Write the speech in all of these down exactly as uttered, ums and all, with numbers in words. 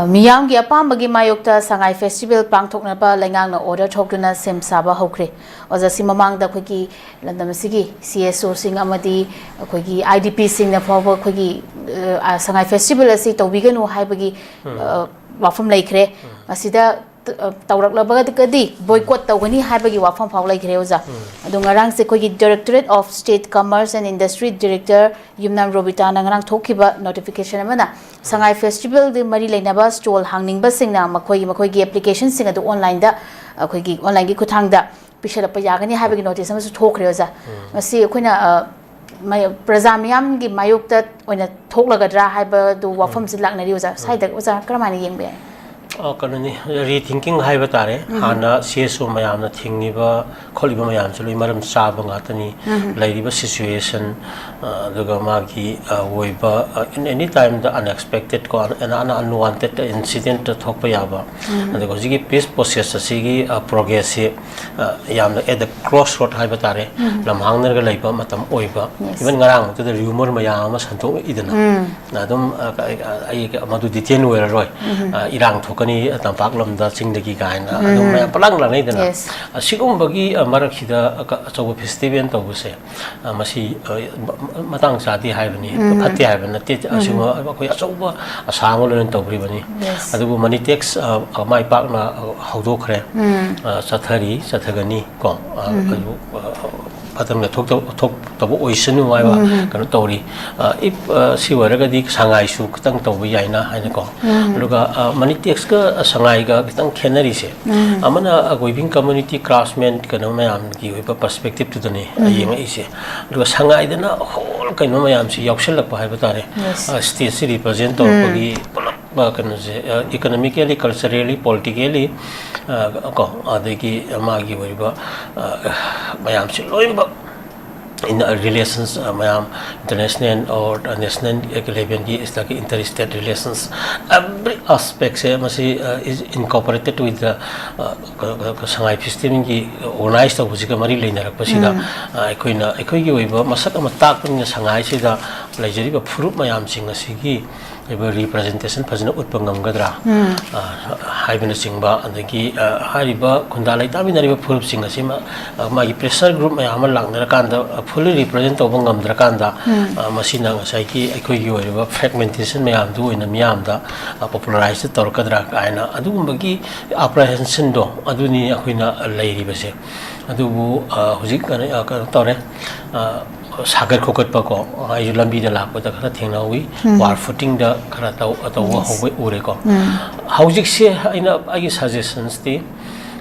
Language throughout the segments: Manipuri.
ꯃꯤꯌꯥꯝꯒꯤ ꯑꯄꯥꯝꯕꯒꯤ ꯃꯥꯌꯣꯛꯇ ꯁꯉꯥꯏ ꯐꯦꯁꯇꯤꯚꯦꯜ ꯄꯥꯡꯊꯣꯛꯅꯕ ꯂꯩꯉꯥꯛꯅ ꯑꯣꯔꯗꯔ ꯊꯣꯛꯇꯨꯅ ꯁꯦꯝ ꯁꯥꯕ ꯍꯧꯈ꯭ꯔꯦ꯫ ꯑꯣꯖꯥ, ꯁꯤ ꯃꯃꯥꯡꯗ ꯑꯩꯈꯣꯏꯒꯤ ꯂꯝꯗꯝ ꯑꯁꯤꯒꯤ ꯁꯤ ꯑꯦꯁ ꯑꯣꯁꯤꯡ ꯑꯃꯗꯤ ꯑꯩꯈꯣꯏꯒꯤ ꯑꯥꯏ ꯗꯤ ꯄꯤꯁꯤꯡꯅ ꯐꯥꯎꯕ ꯑꯩꯈꯣꯏꯒꯤ, ꯑ, ꯁꯉꯥꯏ ꯐꯦꯁꯇꯤꯚꯦꯜ ꯑꯁꯤ ꯇꯧꯕꯤꯒꯅꯨ ꯍꯥꯏꯕꯒꯤ, ꯎꯝ꯫ ꯑ, ꯋꯥꯐꯝ ꯂꯩꯈ꯭ꯔꯦ꯫ ꯎꯝ꯫ ꯃꯁꯤꯗ, ꯑ, ꯇꯧꯔꯛꯂꯕꯒꯗꯤ ꯕꯣꯏꯀꯣꯠ ꯇꯧꯒꯅꯤ ꯍꯥꯏꯕꯒꯤ ꯋꯥꯐꯝ ꯐꯥꯎ ꯂꯩꯈ꯭ꯔꯦ, ꯑꯣꯖꯥ꯫ ꯎꯝ꯫ ꯑꯗꯣ ꯉꯔꯥꯡꯁꯦ ꯑꯩꯈꯣꯏꯒꯤ Directorate of State Commerce and Industry Director ꯌꯨꯝꯅꯥꯝ ꯔꯣꯕꯤꯇꯥꯅ ꯉꯔꯥꯡ ꯊꯣꯛꯈꯤꯕ ꯅꯣꯇꯤꯐꯤꯀꯦꯁꯟ ꯑꯃꯅ ꯁꯉꯥꯏ ꯐꯦꯁꯇꯤꯚꯦꯜꯗ ꯃꯔꯤ ꯂꯩꯅꯕ ꯁ꯭ꯇꯣꯜ ꯍꯥꯡꯅꯤꯡꯕꯁꯤꯡꯅ ꯃꯈꯣꯏꯒꯤ, ꯃꯈꯣꯏꯒꯤ ꯑꯦꯄ꯭ꯂꯤꯀꯦꯁꯟꯁꯤꯡ ꯑꯗꯨ ꯑꯣꯟꯂꯥꯏꯟꯗ, ꯑꯩꯈꯣꯏꯒꯤ ꯑꯣꯟꯂꯥꯏꯟꯒꯤ ꯈꯨꯠꯊꯥꯡꯗ ꯄꯤꯁꯜꯂꯛꯄ ꯌꯥꯒꯅꯤ ꯍꯥꯏꯕꯒꯤ ꯅꯣꯇꯤꯁ ꯑꯃꯁꯨ ꯊꯣꯛꯈ꯭ꯔꯦ, ꯑꯣꯖꯥ꯫ ꯎꯝ꯫ ꯃꯁꯤ ꯑꯩꯈꯣꯏꯅ, ꯑ, ꯃ-, ꯄ꯭ꯔꯖꯥ ꯃꯤꯌꯥꯝꯒꯤ ꯃꯥꯌꯣꯛꯇ ꯑꯣꯏꯅ ꯊꯣꯛꯂꯒꯗ꯭ꯔꯥ ꯍꯥꯏꯕꯗꯨ ꯎꯝ꯫ ꯋꯥꯐꯝꯁꯤ ꯂꯥꯛꯅꯔꯤ, ꯑꯣꯖꯥ꯫ ꯎꯝ꯫ ꯁ꯭ꯋꯥꯏꯗ ꯑꯣꯖꯥ ꯀꯔꯝꯍꯥꯏꯅ ꯌꯦꯡꯕ ꯌꯥꯏ? ꯑ, ꯀꯩꯅꯣꯅꯤ, ꯔꯤꯊꯤꯡꯀꯤꯡ ꯍꯥꯏꯕ ꯇꯥꯔꯦ꯫ ꯎꯝ꯫ ꯍꯥꯟꯅ ꯁꯤ ꯑꯦꯁ ꯑꯣ ꯃꯌꯥꯝꯅ ꯊꯤꯡꯉꯤꯕ ꯈꯣꯠꯂꯤꯕ ꯃꯌꯥꯝꯁꯦ ꯂꯣꯏ ꯃꯔꯝ ꯆꯥꯕ ꯉꯥꯛꯇꯅꯤ꯫ ꯎꯝ꯫ ꯂꯩꯔꯤꯕ ꯁꯤꯆꯨꯋꯦꯁꯟ, ꯑ, ꯑꯗꯨꯒ ꯃꯥꯒꯤ, ꯑ, ꯑꯣꯏꯕ, ꯑ, in any time the unexpected ꯀꯣ, ꯑꯟ-, ꯑꯟ-, unwanted incident ꯊꯣꯛꯄ ꯌꯥꯕ꯫ ꯎꯝ꯫ ꯑꯗꯨꯒ ꯍꯧꯖꯤꯛꯀꯤ ꯄꯤꯁ ꯄ꯭ꯔꯣꯁꯦꯁ ꯑꯁꯤꯒꯤ, ꯑ, ꯄ꯭ꯔꯣꯒ꯭ꯔꯦꯁꯁꯤ, ꯑ, ꯌꯥꯝꯅ at the crossroad ꯍꯥꯏꯕ ꯇꯥꯔꯦ, ꯎꯝ꯫ ꯂꯝꯍꯥꯡꯅꯔꯒ ꯂꯩꯕ ꯃꯇꯝ ꯑꯣꯏꯕ꯫ Yes. Even ꯉꯔꯥꯡꯃꯛꯇꯗ ꯔꯤꯌꯨꯃꯔ ꯃꯌꯥꯝ ꯑꯃ ꯁꯟꯗꯣꯛꯏꯗꯅ꯫ ꯎꯝ꯫ ꯑꯗꯨꯝ, ꯑ, ꯑꯩ, ꯑꯩ ꯃꯗꯨ ꯗꯤꯇꯦꯜ ꯑꯣꯏꯔꯔꯣꯏ꯫ ꯎꯝ꯫ ꯑ, ꯏꯔꯥꯡ ꯊꯣꯛꯀꯅꯤ, ꯑ, ꯇꯝꯄꯥꯛ ꯂꯝꯗ, ꯆꯤꯡꯗꯒꯤ ꯀꯥꯏꯅ ꯑꯗꯨꯝ ꯎꯝ꯫ ꯃꯌꯥꯝ ꯄꯂꯥꯡ ꯂꯥꯡꯅꯩꯗꯅ꯫ Yes. ꯑꯁꯤꯒꯨꯝꯕꯒꯤ, ꯑ, ꯃꯔꯛꯁꯤꯗ, ꯑ, ꯑꯆꯧꯕ ꯐꯦꯁꯇꯤꯚꯦꯜ ꯇꯧꯕꯁꯦ, ꯑ, ꯃꯁꯤ, ꯑ, ꯃ-, ꯃ-, ꯃꯇꯥꯡ ꯆꯥꯗꯦ ꯍꯥꯏꯕꯅꯤ, ꯎꯝ꯫ ꯐꯠꯇꯦ ꯍꯥꯏꯕ ꯅꯠꯇꯦ꯫ ꯎꯝ꯫ ꯑꯁꯤꯒꯨꯝꯕ ꯑꯩꯈꯣꯏ ꯑꯆꯧꯕ ꯑꯁꯥ ꯑꯃ ꯂꯣꯏꯅ ꯇꯧꯔꯤꯕꯅꯤ꯫ Yes. ꯑꯗꯨꯕꯨ ꯃꯅꯤ ꯇꯦꯛꯁ, ꯑ, ꯑ, ꯃꯥꯏ ꯄꯥꯛꯅ, ꯑ, ꯍꯧꯗꯣꯛꯈ꯭ꯔꯦ꯫ ꯎꯝ꯫ ꯑ, ꯆꯠꯊꯔꯤ, ꯆꯠꯊꯒꯅꯤ ꯀꯣ꯫ ꯑ, ꯎꯝ꯫ ꯑꯗꯨ, ꯑ, ꯃꯇꯝꯗ ꯊꯣꯛꯇꯕ, ꯊꯣꯛꯇꯕ ꯑꯣꯏꯁꯅꯨ ꯍꯥꯏꯕ ꯎꯝ, ꯎꯝ꯫ ꯀꯩꯅꯣ ꯇꯧꯔꯤ꯫ ꯑ, if, ꯑ, ꯁꯤ ꯑꯣꯏꯔꯒꯗꯤ ꯁꯉꯥꯏꯁꯨ ꯈꯤꯇꯪ ꯇꯧꯕ ꯌꯥꯏꯅ ꯍꯥꯏꯅꯀꯣ꯫ ꯎꯝ꯫ ꯑꯗꯨꯒ, ꯑ, ꯃꯅꯤ ꯇꯦꯛꯁꯀ ꯁꯉꯥꯏꯒ ꯈꯤꯇꯪ ꯈꯦꯠꯅꯔꯤꯁꯦ, ꯎꯝ꯫ ꯑꯃꯅ, ꯑ, weaving community, craftsman ꯀꯩꯅꯣ ꯃꯌꯥꯝꯒꯤ ꯑꯣꯏꯕ ꯄꯔꯁꯄꯦꯛꯇꯤꯞꯇꯨꯗꯅꯤ, ꯑ, ꯎꯝ꯫ ꯌꯦꯡꯉꯛꯏꯁꯦ꯫ ꯑꯗꯨꯒ ꯁꯉꯥꯏꯗꯅ whole ꯀꯩꯅꯣ ꯃꯌꯥꯝꯁꯤ ꯌꯥꯎꯁꯜꯂꯛꯄ ꯍꯥꯏꯕ ꯇꯥꯔꯦ꯫ Yes. ꯑ, ꯁ꯭ꯇꯦꯠꯁꯤ ꯔꯤꯄ꯭ꯔꯖꯦꯟ ꯇꯧꯔꯛꯄꯒꯤ ꯎꯝ꯫ ꯄꯨꯂꯞ, ꯑ, ꯀꯩꯅꯣꯁꯦ, ꯑ, economically, culturally, politically, ꯑ, ꯀꯣ, ꯑꯗꯒꯤ ꯃꯥꯒꯤ ꯑꯣꯏꯕ, ꯑ, ꯃꯌꯥꯝꯁꯤ ꯂꯣꯏꯅꯃꯛ ꯏꯟ-, ꯔꯤꯂꯦꯁꯟꯁ, ꯑ, ꯃꯌꯥꯝ international or national levelꯒꯤ, ꯁꯤꯗꯒꯤ inter state relations, every aspectꯁꯦ ꯃꯁꯤ, ꯑ, is incorporated with the, ꯑ, ꯀ-, ꯀ-, ꯀ-, ꯁꯉꯥꯏ ꯐꯦꯁꯇꯤꯚꯦꯜꯒꯤ ꯑꯣꯔꯒꯅꯥꯏꯁ ꯇꯧꯕꯁꯤꯒ ꯃꯔꯤ ꯂꯩꯅꯔꯛꯄꯁꯤꯗ, ꯎꯝ꯫ ꯑ, ꯑꯩꯈꯣꯏꯅ, ꯑꯩꯈꯣꯏꯒꯤ ꯑꯣꯏꯕ ꯃꯁꯛ ꯑꯃ ꯇꯥꯛꯄꯅꯤꯅ ꯁꯉꯥꯏꯁꯤꯗ ꯂꯩꯖꯔꯤꯕ ꯐꯨꯔꯨꯞ ꯃꯌꯥꯝꯁꯤꯡ ꯑꯁꯤꯒꯤ ꯑꯣꯏꯕ ꯔꯤꯄ꯭ꯔꯖꯦꯟꯇꯦꯁꯟ ꯐꯖꯅ ꯎꯠꯄ ꯉꯝꯒꯗ꯭ꯔꯥ, ꯑ, ꯍꯥꯏꯕꯅꯆꯤꯡꯕ, ꯑꯗꯒꯤ, ꯑ, ꯍꯥꯏꯔꯤꯕ ꯈꯨꯟꯗꯥ ꯂꯩꯇꯥꯃꯤꯟꯅꯔꯤꯕ ꯐꯨꯔꯨꯞꯁꯤꯡ ꯑꯁꯤꯃ, ꯑ, ꯃꯥꯒꯤ ꯄ꯭ꯔꯦꯁꯔ ꯒ꯭ꯔꯨꯞ ꯃꯌꯥꯝ ꯑꯃ ꯂꯥꯛꯅꯔꯀꯥꯟꯗ, ꯑ, ꯐꯨꯜꯂꯤ ꯔꯤꯄ꯭ꯔꯖꯦꯟ ꯇꯧꯕ ꯉꯝꯗ꯭ꯔꯀꯥꯟꯗ, ꯑ, ꯃꯁꯤꯅ ꯉꯁꯥꯏꯒꯤ ꯑꯩꯈꯣꯏꯒꯤ ꯑꯣꯏꯔꯤꯕ ꯐ꯭ꯔꯦꯒꯃꯦꯟꯇꯦꯁꯟ ꯃꯌꯥꯝꯗꯨ ꯑꯣꯏꯅ ꯃꯤꯌꯥꯝꯗ, ꯑ, ꯄꯣꯄꯨꯂꯔꯥꯏꯁ ꯇꯧꯔꯛꯀꯗ꯭ꯔꯥ ꯀꯥꯏꯅ ꯑꯗꯨꯒꯨꯝꯕꯒꯤ ꯑꯦꯄ꯭ꯔꯤꯍꯦꯟꯁꯟꯗꯣ ꯑꯗꯨꯅꯤ ꯑꯩꯈꯣꯏꯅ ꯂꯩꯔꯤꯕꯁꯦ꯫ ꯑꯗꯨꯕꯨ, ꯑ, ꯍꯧꯖꯤꯛ ꯀꯩꯅꯣ, ꯑ, ꯀꯩꯅꯣ ꯇꯧꯔꯦ, ꯑ, ꯁꯥꯒꯠ ꯈꯣꯀꯠꯄꯀꯣ, ꯑꯩꯁꯨ ꯂꯝꯕꯤꯗ ꯂꯥꯛꯄꯗ ꯈꯔ ꯊꯦꯡꯅꯍꯧꯋꯤ, ꯋꯥꯔ ꯐꯨꯇꯤꯡꯗ ꯈꯔ ꯇꯧ-, ꯇꯧꯕ ꯍꯧꯕ ꯎꯔꯦꯀꯣ꯫ ꯍꯧꯖꯤꯛꯁꯦ ꯑꯩꯅ, ꯑꯩꯒꯤ ꯁꯖꯦꯁꯟꯁꯇꯤ,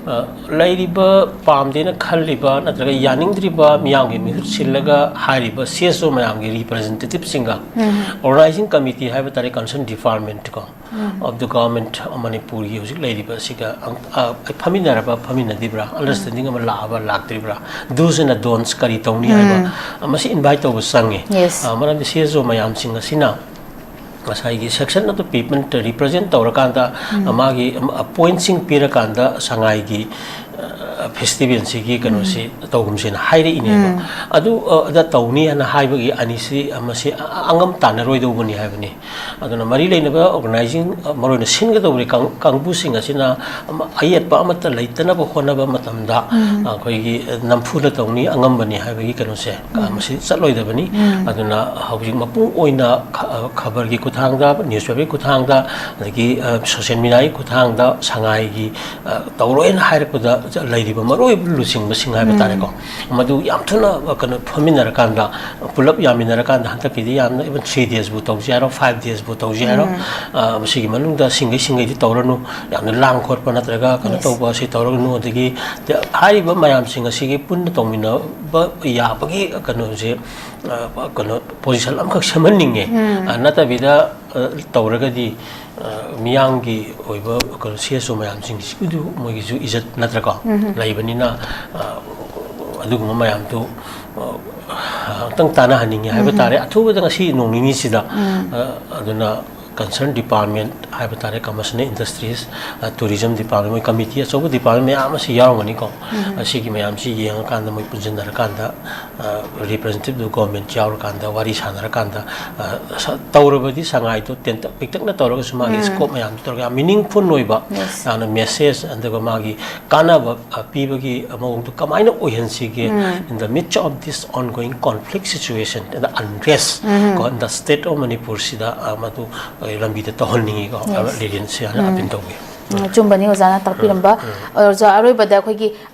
ꯑ, ꯂꯩꯔꯤꯕ ꯄꯥꯝꯗꯦꯅ ꯈꯜꯂꯤꯕ ꯅꯠꯇ꯭ꯔꯒ ꯌꯥꯅꯤꯡꯗ꯭ꯔꯤꯕ ꯃꯤꯌꯥꯝꯒꯤ ꯃꯤꯍꯨꯠ ꯁꯤꯜꯂꯒ ꯍꯥꯏꯔꯤꯕ ꯁꯤ ꯑꯦꯁ ꯑꯣ ꯃꯌꯥꯝꯒꯤ ꯔꯤꯄ꯭ꯔꯖꯦꯟꯇꯦꯇꯤꯞꯁꯤꯡꯒ, ꯑꯣꯔꯒꯅꯥꯏꯖꯤꯡ ꯀꯃꯤꯇꯤ ꯍꯥꯏꯕ ꯇꯥꯔꯦ, ꯀꯟꯁꯔꯟ ꯗꯤꯄꯥꯔꯠꯃꯦꯟꯠ ꯀꯣ, of the government ꯃꯅꯤꯄꯨꯔꯒꯤ ꯍꯧꯖꯤꯛ ꯂꯩꯔꯤꯕ ꯑꯁꯤꯒ ꯑꯪ-, ꯑ, ꯐꯝꯃꯤꯟꯅꯔꯕ ꯐꯝꯃꯤꯟꯅꯗ꯭ꯔꯤꯕ꯭ꯔꯥ, ꯑꯟꯗꯔꯁ꯭ꯇꯦꯟꯗꯤꯡ ꯑꯃ ꯂꯥꯛꯑꯕ ꯂꯥꯛꯇ꯭ꯔꯤꯕ꯭ꯔꯥ, do's and don'ts ꯀꯔꯤ ꯇꯧꯅꯤ ꯍꯥꯏꯕ, ꯑ, ꯃꯁꯤ ꯏꯟꯚꯥꯏꯠ ꯇꯧꯕ ꯆꯪꯉꯤ꯫ ꯑ, ꯃꯔꯝꯗꯤ ꯁꯤ ꯑꯦꯁ ꯑꯣ ꯃꯌꯥꯝꯁꯤꯡ ꯑꯁꯤꯅ ꯉꯁꯥꯏꯒꯤ section of the people represent ꯇꯧꯔꯀꯥꯟꯗ, ꯑ, ꯃꯥꯒꯤ, ꯑ, ꯄꯣꯏꯟꯠꯁꯤꯡ ꯄꯤꯔꯀꯥꯟꯗ ꯁꯉꯥꯏꯒꯤ, ꯑ, ꯐꯦꯁꯇꯤꯚꯦꯜꯁꯤꯒꯤ ꯀꯩꯅꯣꯁꯤ ꯇꯧꯒꯨꯝꯁꯦꯅ ꯍꯥꯏꯔꯛꯏꯅꯦꯕ꯫ ꯑꯗꯨ, ꯑ, ꯑꯗ ꯇꯧꯅꯤ ꯍꯥꯏꯅ ꯍꯥꯏꯕꯒꯤ ꯑꯅꯤꯁꯤ, ꯑ, ꯃꯁꯤ ꯑ-, ꯑꯉꯝ ꯇꯥꯟꯅꯔꯣꯏꯗꯧꯕꯅꯤ ꯍꯥꯏꯕꯅꯤ꯫ ꯑꯗꯨꯅ ꯃꯔꯤ ꯂꯩꯅꯕ ꯑꯣꯔꯒꯅꯥꯏꯖꯤꯡ, ꯑ, ꯃꯔꯨꯑꯣꯏꯅ ꯁꯤꯟꯒꯗꯧꯔꯤ ꯀꯥꯡ-, ꯀꯥꯡꯕꯨꯁꯤꯡ ꯑꯁꯤꯅ ꯑꯃ-, ꯑꯌꯦꯠꯄ ꯑꯃꯠꯇ ꯂꯩꯇꯅꯕ ꯍꯣꯠꯅꯕ ꯃꯇꯝꯗ, ꯑ, ꯑꯩꯈꯣꯏꯒꯤ, ꯑ, ꯅꯝꯐꯨꯗ ꯇꯧꯅꯤ, ꯑꯉꯝꯕꯅꯤ ꯍꯥꯏꯕꯒꯤ ꯀꯩꯅꯣꯁꯦ, ꯑ, ꯃꯁꯤ ꯆꯠꯂꯣꯏꯗꯕꯅꯤ꯫ ꯑꯗꯨꯅ ꯍꯧꯖꯤꯛ ꯃꯄꯨꯡ ꯑꯣꯏꯅ ꯈ-, ꯑ, ꯈꯕꯔꯒꯤ ꯈꯨꯠꯊꯥꯡꯗ, ꯅ꯭ꯌꯨꯁꯄꯦꯄꯔꯒꯤ ꯈꯨꯠꯊꯥꯡꯗ, ꯑꯗꯒꯤ, ꯑ, ꯁꯣꯁꯤꯌꯦꯜ ꯃꯤꯗꯤꯌꯥꯒꯤ ꯈꯨꯠꯊꯥꯡꯗ ꯁꯉꯥꯏꯒꯤ, ꯑ, ꯇꯧꯔꯣꯏꯅ ꯍꯥꯏꯔꯛꯄꯗ ꯂꯩꯔꯤꯕ ꯃꯔꯨꯑꯣꯏꯕ ꯂꯨꯆꯤꯡꯕꯁꯤꯡ ꯍꯥꯏꯕ ꯇꯥꯔꯦꯀꯣ, ꯃꯗꯨ ꯌꯥꯝ ꯊꯨꯅ, ꯑ, ꯀꯩꯅꯣ, ꯐꯝꯃꯤꯟꯅꯔꯀꯥꯟꯗ, ꯄꯨꯂꯞ ꯌꯥꯃꯤꯟꯅꯔꯀꯥꯟꯗ, ꯍꯟꯗꯛꯀꯤꯗꯤ ꯌꯥꯝꯅ even three daysꯕꯨ ꯇꯧꯁꯤ ꯍꯥꯏꯔꯣ, five daysꯕꯨ ꯇꯧꯁꯤ ꯍꯥꯏꯔꯣ, ꯑ, ꯃꯁꯤꯒꯤ ꯃꯅꯨꯡꯗ ꯁꯤꯡꯒꯩ ꯁꯤꯡꯒꯩꯗꯤ ꯇꯧꯔꯅꯨ, ꯌꯥꯝꯅ ꯂꯥꯡ ꯈꯣꯠꯄ ꯅꯠꯇ꯭ꯔꯒ ꯀꯩꯅꯣ ꯇꯧꯕ ꯑꯁꯤ ꯇꯧꯔꯒꯅꯨ, ꯑꯗꯒꯤ ꯍꯥꯏꯔꯤꯕ ꯃꯌꯥꯝꯁꯤꯡ ꯑꯁꯤꯒꯤ ꯄꯨꯟꯅ ꯇꯧꯃꯤꯟꯅꯕ ꯌꯥꯕꯒꯤ ꯀꯩꯅꯣꯁꯦ, ꯑ, ꯀꯩꯅꯣ, ꯄꯣꯖꯤꯁꯟ ꯑꯃꯈꯛ ꯁꯦꯝꯍꯟꯅꯤꯡꯉꯦ꯫ ꯑ, ꯅꯠꯇꯕꯤꯗ, ꯑ, ꯇꯧꯔꯒꯗꯤ, ꯑ, ꯃꯤꯌꯥꯝꯒꯤ ꯑꯣꯏꯕ ꯀꯩꯅꯣ ꯁꯤ ꯑꯦꯁ ꯑꯣ ꯃꯌꯥꯝꯁꯤꯡꯁꯤꯕꯨ ꯃꯣꯏꯒꯤꯁꯨ ꯏꯖꯠ ꯅꯠꯇ꯭ꯔꯀꯣ? ꯂꯩꯕꯅꯤꯅ, ꯑ, ꯑꯗꯨꯒꯨꯝꯕ ꯃꯌꯥꯝꯗꯨ, ꯑ, ꯑꯃꯨꯛꯇꯪ ꯇꯥꯟꯅꯍꯟꯅꯤꯡꯉꯦ ꯍꯥꯏꯕ ꯇꯥꯔꯦ꯫ ꯑꯊꯨꯕꯗ ꯉꯁꯤ ꯅꯣꯡ ꯅꯤꯅꯤꯁꯤꯗ, ꯑ, ꯑꯗꯨꯅ concern department ꯍꯥꯏꯕ ꯇꯥꯔꯦ, commerce and industries, tourism department, ꯃꯣꯏ committee ꯑꯆꯧꯕ department ꯃꯌꯥꯝ ꯑꯁꯤ ꯌꯥꯎꯔꯝꯒꯅꯤꯀꯣ꯫ ꯑꯁꯤꯒꯤ ꯃꯌꯥꯝꯁꯤ ꯌꯦꯡꯉꯀꯥꯟꯗ, ꯃꯣꯏ ꯄꯨꯟꯁꯤꯟꯅꯔꯀꯥꯟꯗ representative government ꯌꯥꯎꯔꯀꯥꯟꯗ, ꯋꯥꯔꯤ ꯁꯥꯟꯅꯔꯀꯥꯟꯗ, ꯇꯧꯔꯕꯗꯤ ꯁꯉꯥꯏꯗꯣ ꯇꯦꯟꯇꯛ ꯄꯤꯛꯇꯛꯅ ꯇꯧꯔꯒꯁꯨ ꯃꯥꯒꯤ scope ꯃꯌꯥꯝꯗꯨ ꯇꯧꯔꯒ ꯌꯥꯝ meaningful ꯑꯣꯏꯕ, ꯌꯥꯝꯅ message, ꯑꯗꯨꯒ ꯃꯥꯒꯤ ꯀꯥꯟꯅꯕ ꯄꯤꯕꯒꯤ ꯃꯑꯣꯡꯗꯨ ꯀꯃꯥꯏꯅ ꯑꯣꯏꯍꯟꯁꯤꯒꯦ in the midst of this ongoing conflict situation, the unrest, ꯀꯣ, in the state of ꯃꯅꯤꯄꯨꯔꯁꯤꯗ, ꯃꯗꯨ ꯂꯝꯕꯤꯗ ꯇꯧꯍꯟꯅꯤꯡꯉꯤꯀꯣ꯫ ꯂꯤꯂꯤꯟꯁꯤ ꯍꯥꯏꯅ ꯑꯄꯤꯜ ꯇꯧꯕꯤ꯫ ꯑꯆꯨꯝꯕꯅꯤ ꯑꯣꯖꯥꯅ ꯇꯥꯛꯄꯤꯔꯝꯕ꯫ ꯑꯣꯖꯥ, ꯑꯔꯣꯏꯕꯗ ꯑꯩꯈꯣꯏꯒꯤ